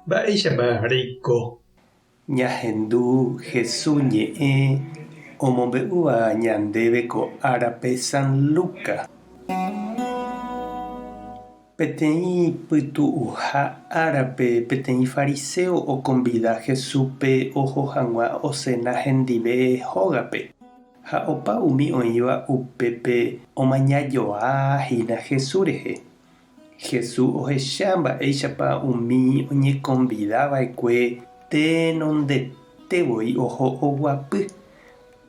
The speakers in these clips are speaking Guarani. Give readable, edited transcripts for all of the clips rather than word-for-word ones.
Mba'éichapa reiko. Ñahendu Hesu ñe'ẽ omombe'úva ñandéve ko árape San Lucas. Peteĩ pytu'uha árape peteĩ fariséo okonvida Jesúspe oho hag̃ua osena hendive hógape. Ha opa umi oĩva upépe omañajoa hína Jesús rehe. Jesús ohecha mba'éichapa umi oñekonvida va'ekue tenondete voi oho oguapy.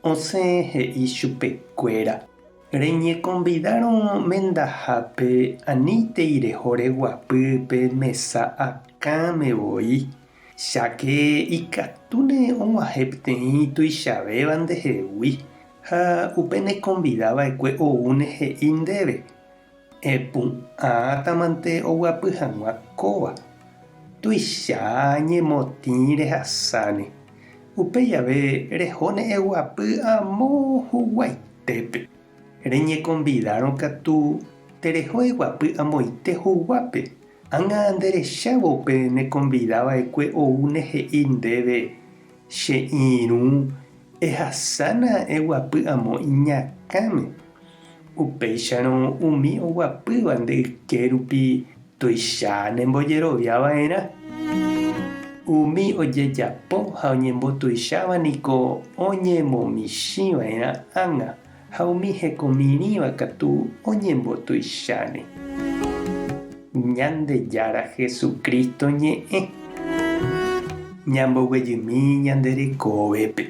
Osẽ he'i chupekuéra, Reñekonvidárõ mendahápe anítei reho reguapy pe mesa akãme voi, cháke ikatúne og̃uahẽ peteĩ tuichavéva ndehegui ha upe nekonvida va'ekue oúne he'i ndéve, Epu'ãtamante oguapy hag̃ua kóva, tuicha ñemotĩ rehasáne, upe jave rehóne eguapy amo huguaitépe. Reñekonvidárõ katu tereho eguapy amoite huguápe, ág̃a nderechávo upe nekonvidava'ekue oúne he'i ndéve, Che irũ, ehasána eguapy amo iñakãme. Upéicharõ umi oguapýva nde yke rupi tuicha nembojerovia va'erã. Umi ojejapo ha oñembotuicháva niko oñemomichĩ va'erã ág̃a ha umi hekomirĩva katu oñembotuicháne. Ñandejára Jesucristo ñe'ẽ. Ñamboguejymi ñande rekovépe.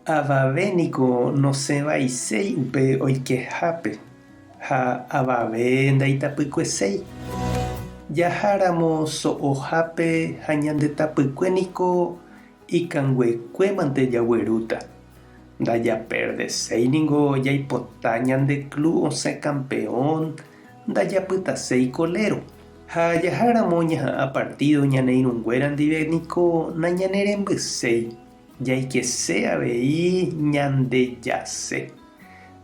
Avave niko nosẽvaiséi upe oikehápe ha avave ndaitapykueséi. Jaháramo so'ohápe ha ñande tapykue niko ikanguekuémante jaguerúta. Ndajaperdeséi ningo jaipota ñande klu osẽ kampeón, ndajapytaséi koléro. Ha jaháramo ñaha'ã partído ñane irũnguéra ndive niko nañanerembyséi. Jaikese avei ñandejase,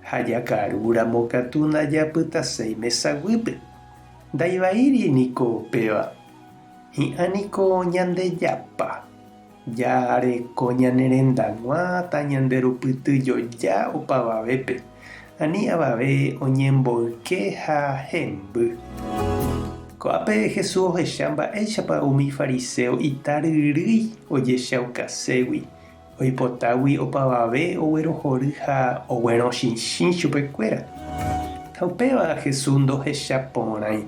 ha jakaru ramo katu ndajapytaséi mesa guýpe. Ndaivaíri niko upéva. Hi'ã niko ñandejapa, jareko ñane rendag̃ua tañanderupytyjoja opavavépe, ani avave oñemboyke ha hemby. Ko'ápe Jesús ohecha mba'éichapa umi fariséo itaryrýi ojechaukaségui, oipotágui opavave oguerohory ha oguerõchichĩ chupekuéra. Ha upéva Jesús ndohechaporãi.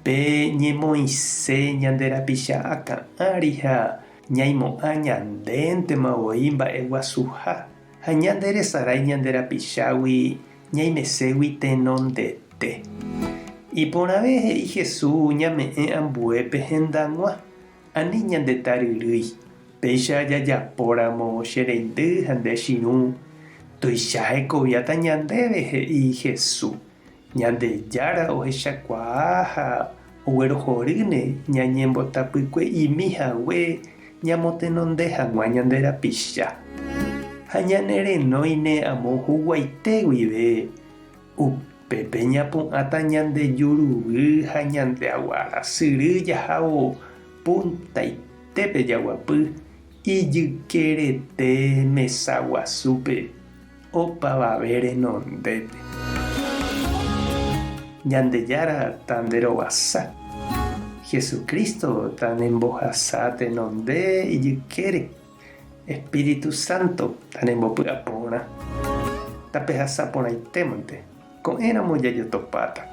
Pe ñemoĩse ñande rapicha akã ári ha ñaimo'ã ñandéntema voi mba'eguasuha ha ñanderesarái ñande rapichágui Ñaimeségui tenondete. Iporãve he'i Jesús ñame'ẽ ambuépe hendag̃ua, ani ñande taryrýi. Péicha jajapóramo che reindy ha nde chirũ, tuicha hekoviáta ñandéve, he'i Jesús. Ñandejára ohechakuaa ha oguerohorýne ñañembotapykue'imi hague ñamotenonde hag̃ua ñande rapicha. Ha ñanerenóine amo huguaite guive, upépe ñapu'ãta ñande juruvy ha ñande aguara syry jahávo puntaitépe jaguapy ijykerete mesa guasúpe opavave renondépe. Ñandejára tanderovasa. Jesucristo tanembohasa tenonde ijykére. Espíritu Santo tanembopy'aporã. Tapehasa porãitémante. Ko'ẽramo jajotopáta.